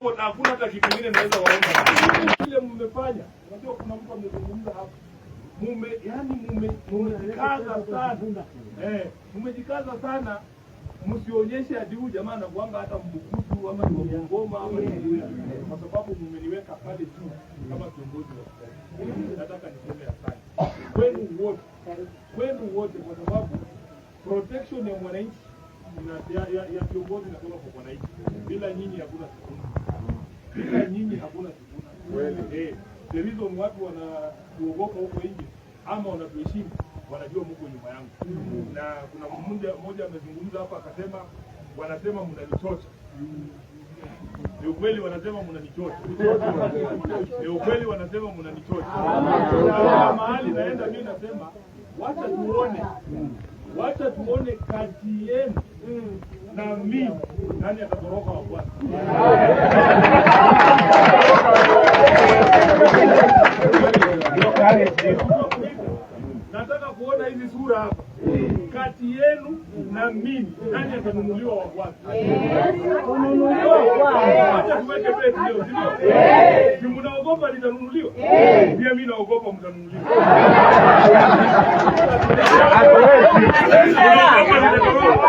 Na hakuna hata kitu kingine naweza waomba. Ile mmefanya, unajua kuna mtu amezungumza hapa. Yani mmejikaza sana. Eh, mmejikaza sana. Msionyeshe ati huyu jamaa anakuanga hata Mbukusu ama ni wa Bungoma ama ni, kwa sababu mmeniweka pale juu kama kiongozi wa kitaifa. Nataka niseme asante kwenu wote, kwenu wote, kwa sababu protection ya mwananchi ya kiongozi inatoka kwa mwananchi. Bila nyinyi hakuna Sifuna, bila nyinyi hakuna Sifuna. Eh, the reason watu wanatuogopa huko nje ama wanatuheshimu, wanajua mko nyuma yangu. Na kuna mmoja mmoja amezungumza hapa akasema, wanasema mnanichocha. Ni ukweli wanasema mnanichocha. Ni ukweli wanasema mnanichocha. Na mahali naenda mimi nasema wacha tuone. Wacha tuone kati yenu na mimi nani atatoroka wa kwanza. Nataka kuona hizi sura hapa. Kati yenu na mimi nani atanunuliwa wa kwanza? Wacha tuweke bet leo, si ndio? Si mnaogopa nitanunuliwa? Pia mimi naogopa mtanunuliwa. Mnaogopa nitatoroka.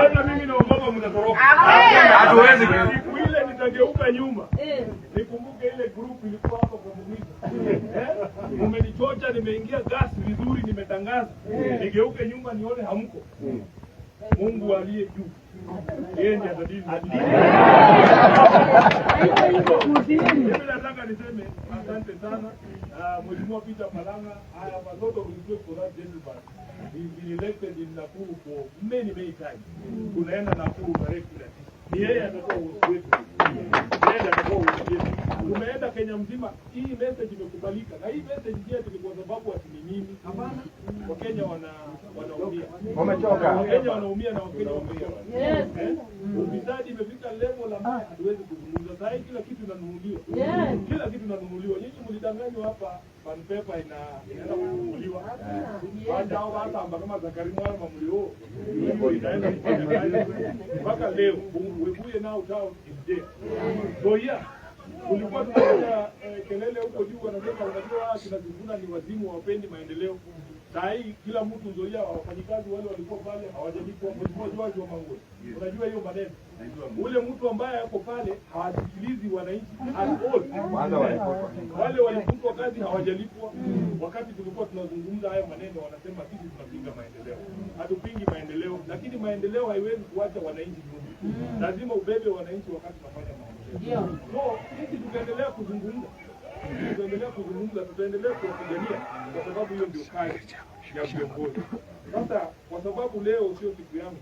Hata mimi naogopa mtatoroka. Hatuwezi. Siku ile nitageuka nyuma. Nikumbuke ile group ilikuwa hapa kwa Mugwiza. Eh? Mmenichocha, nimeingia gas vizuri, nimetangaza. Nigeuke nyuma nione hamko. Mungu aliye juu, yeye ndiye atadili. Mimi nataka niseme asante sana. Mheshimiwa Peter Malanga, I have a lot of respect for that gentleman. He's been elected in Nakuru for many, many times. Tunaenda Nakuru tarehe 19. Ni yeye atatoa uongozi wetu. Yeye ndiye atatoa uongozi wetu. Tumeenda Kenya mzima, hii message imekubalika. Na hii message pia ni kwa sababu ati ni mimi. Hapana. Wakenya wanaumia. Wamechoka. Wakenya wanaumia na Wakenya wamechoka. Eh? Ufisadi imefika level ambayo hatuwezi kuzungumza. Sasa hii kila kitu inanunuliwa. Kila kitu inanunuliwa. Nyinyi mlidanganywa hapa pan paper inaenda kununuliwa. Baada hao hata kama Zakari Mwana mamlio. Hiyo itaenda kufanya kazi. Mpaka leo Webuye now town is dead. So yeah, kulikuwa tunafanya kelele huko juu, wanasema unajua kina Sifuna ni wazimu, hawapendi maendeleo. Saa hii kila mtu Nzoia, wafanyikazi wale walikuwa pale hawajalipwa. Mheshimiwa George wa Mangwe, unajua hiyo maneno, ule mtu ambaye ako pale hawasikilizi wananchi at all. Kwanza walifutwa. Wale walifutwa kazi hawajalipwa. Wakati tulikuwa tunazungumza hayo maneno, wanasema sisi tunapinga maendeleo. Hatupingi maendeleo, lakini maendeleo haiwezi kuacha wananchi nyuma. Lazima ubebe wananchi wakati tunafanya maendeleo. So sisi tutaendelea kuzungumza, tutaendelea kuzungumza, tutaendelea kuwapigania kwa sababu hiyo ndio kazi ya viongozi. Sasa kwa sababu leo sio siku yangu,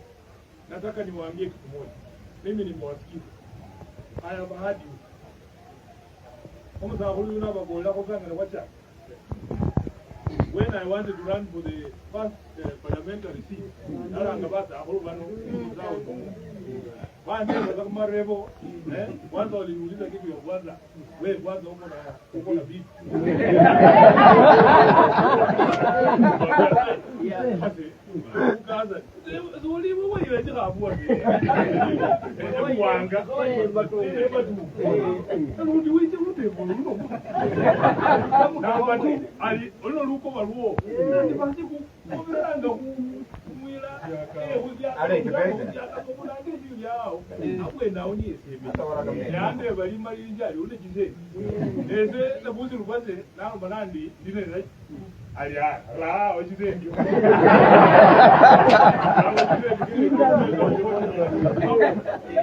nataka niwaambie kitu moja. Mimi nimewasikiza haya bahadi omusakhulu yuno ababolelakho kangana wacha. When I wanted to run for the first parliamentary seat, nalanga basakhulu bano bandebaza kumarebo, eh, kwanza waliniuliza kitu ya kwanza, we kwanza uko na bibi? Basi ukaanza ulimu wewe chikhabua wanga rundi wiche lutembo luno namba tu ali luno lukoba lwo nandi basi kukoberanga kumwila yawo abwenawo niyeseme yande balima linjali une chise ese nabusiru bwase nalomba nandi ndinena ali la wachise.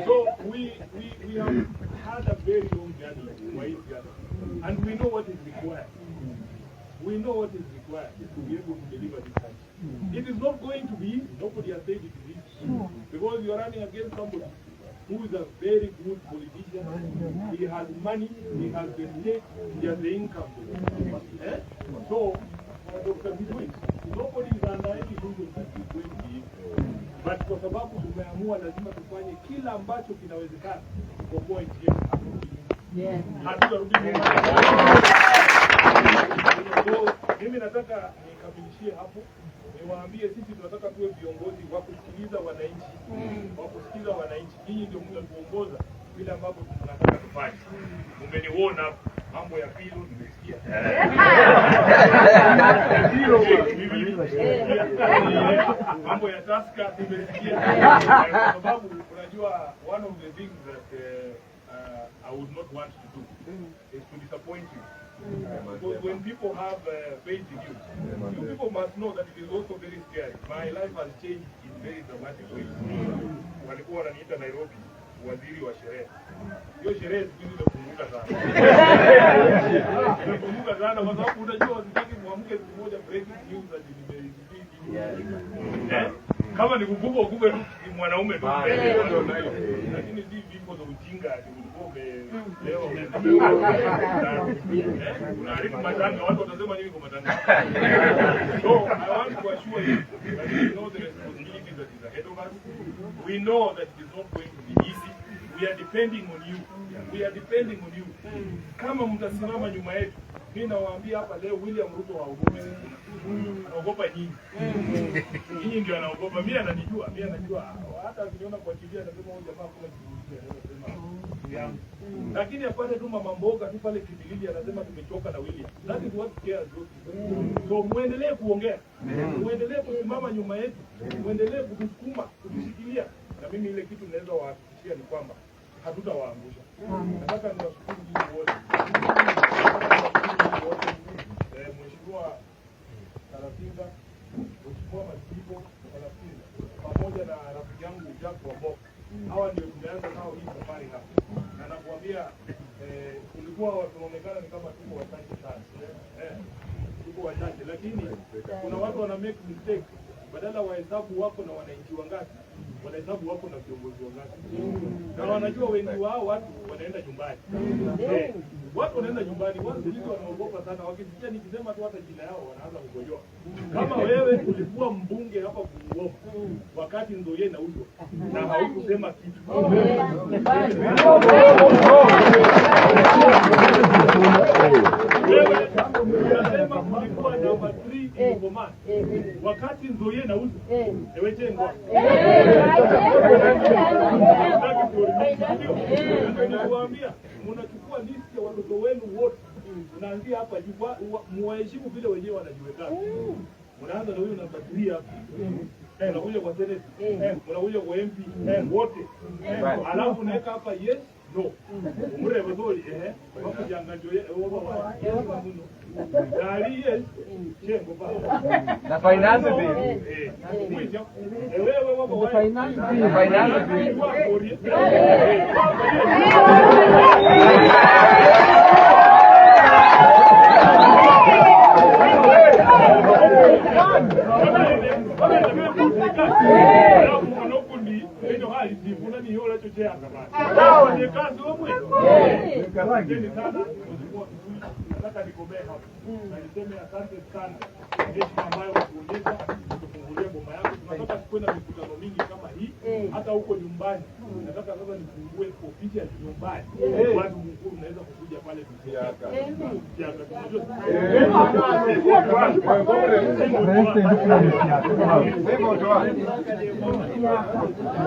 So we have had a very long journey kwa hii siasa and we know what is required. We know what is required to be able to deliver this country. It is not going to be easy. Nobody has said it is easy. Because you are running against somebody who is a very good politician. He has money, he has the state, he has the income. Eh? So, Dr. Bidwin, nobody is under any illusion that it is going to be easy. But kwa sababu tumeamua lazima tufanye kila ambacho kinawezekana kukomboa nchi yetu. Haturudi nyuma. Hatutarudi nyuma. So, mimi nataka nikamilishie hapo, niwaambie sisi tunataka tuwe viongozi wa kusikiliza wananchi, wa kusikiliza wananchi. Nyinyi ndio mnatuongoza vile ambavyo tunataka tufanye. Mmeniona mambo ya pillow nimesikia. Nimesikia. Mambo ya Tusker nimesikia. Kwa sababu unajua one of the things that I would not want to do is to disappoint you. Because when people have faith in you, you people must know that it is also very scary. My life has changed in very dramatic ways. Walikuwa wananiita Nairobi waziri wa sherehe. Hiyo sherehe siku hizi imepunguka sana. Imepunguka sana kwa sababu unajua wasitaki muamke siku moja breaking news ati nime. Eh? Kama ni kukufa ukufe tu mwanaume tu mbele. Lakini si vifo za ujinga ati ulikuwa umelewa. Eh? Unaharibu matanga, watu watasema nini kwa matanga? So I want to assure you that we know the responsibility that is ahead of us. We know that it is not going to be easy. We are depending on you. We are depending on you. Kama mtasimama nyuma yetu, mimi nawaambia hapa leo William Ruto haogopi Sifuna. Anaogopa nyinyi. Nyinyi ndio anaogopa. Mimi ananijua, mimi anajua. Hata akiniona kwa TV anasema huyu jamaa kuna kitu anasema yangu. Lakini apate tu mama mboga tu pale Kimilili anasema tumechoka na William. That is what scares those people. So muendelee kuongea. Muendelee kusimama nyuma yetu. Muendelee kutusukuma, kutushikilia. Na mimi ile kitu naweza wahakikishia ni kwamba hatutawaangusha. Nataka niwashukuru nyinyi wote. Nataka niwashukuru nyinyi wote. Mheshimiwa Karatinga, Mheshimiwa Masibo Karatinga pamoja na rafiki yangu Jack Wamboko. Hawa ndio tumeanza nao hii safari hapa, na nakuambia tulikuwa tunaonekana ni kama tuko wachache sana, tuko wachache, lakini kuna watu wana make mistake, badala wahesabu wako na wananchi wangapi, wanahesabu wako na viongozi wangapi, na wanajua wengi wao watu wanaenda nyumbani. Watu wanaenda nyumbani, watu hizi wanaogopa sana, wakisikia nikisema tu hata jina yao wanaanza kukojoa. Kama wewe ulikuwa mbunge hapa Bungoma wakati Nzoia inauzwa na haukusema kitu, wewe unasema ulikuwa namba 3 in command wakati Nzoia inauzwa, ewechengwa. Nikuambia, mnachukua list ya watoto wenu wote, mnaanzia hapa juu, muwaheshimu vile wenyewe wanajiweka. Mnaanza na huyu namba 3 hapa, mnakuja kwa senate, mnakuja kwa MP, wote, alafu unaweka hapa yes no umurebe zoli bakujanga njo oba muno dali yes chengo ba Na finance bill. Mwisho wewe waba wa Na finance bill. Nataka nikomee hapa na niseme asante sana kwa heshima ambayo umetuonyesha kutufungulia boma yako. Tunataka tukuwe na mikutano mingi kama hii hata huko nyumbani. Nataka sasa nifungue ofisi ya nyumbani, watu mkuu mnaweza kukuja pale tusiaka. Siaka. Sema utoa.